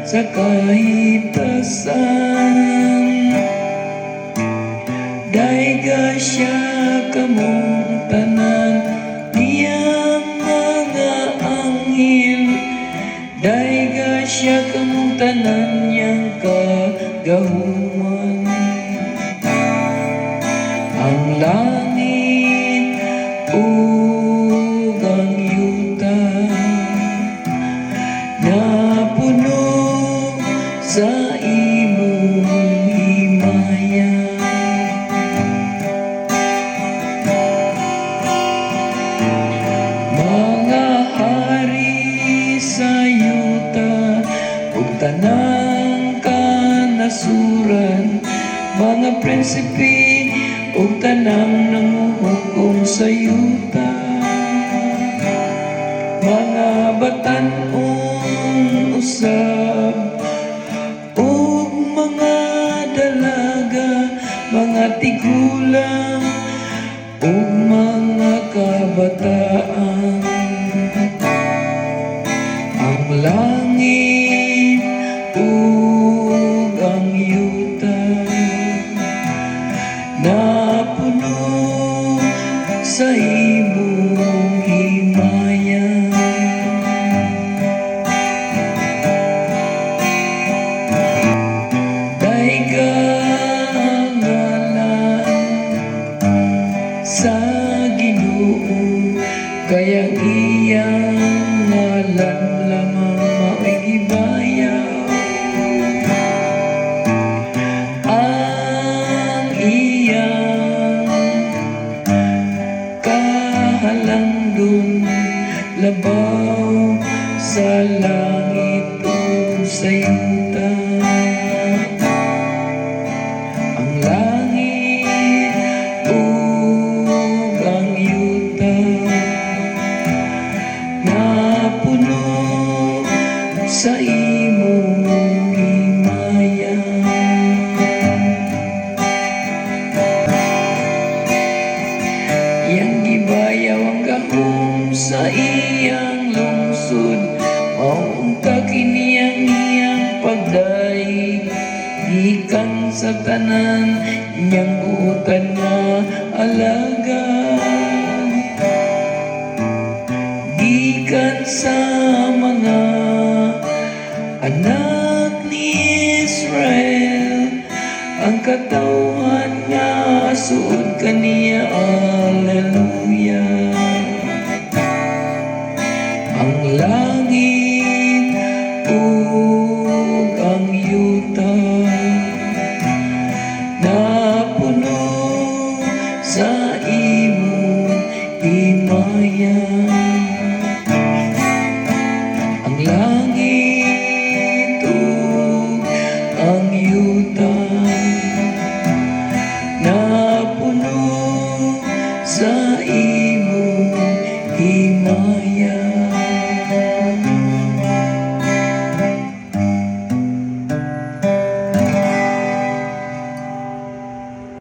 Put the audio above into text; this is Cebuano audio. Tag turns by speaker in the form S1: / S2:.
S1: sa kahitasan. Dayga siya kamong tanan niyang mga anghel. Dayga siya kamong tanan niyang kagahuman. Ang langit ug ang yuta napuno sa imong himaya. Mga hari sa yuta ug tanang kanasuran, mga prinsipe ug tanang nanguhukom sa yuta, mga batan-ong usab ug mga dalaga, mga tigulang ug mga kabataan. Ang langit ug ang yuta napuno sa imong himaya. Dayga ang ngalan sa Ginoo, kay ang iyang ngalan lamang mao'y gibayaw. Ang iyang kahalangdon labaw sa langit ug sa yuta. Ang langit ug ang yuta napuno sa imong himaya. Iyang gibayaw ang gahom sa iyang lungsod, mao unta kini ang iyang pagdayeg gikan sa tanan niyang buotan nga alagad, gikan sa mga anak ni Israel, ang katawhan nga suod kaniya. Alleluia. Ang langit ug ang yuta napuno sa imong himaya. Ang langit ug ang yuta napuno sa imong himaya.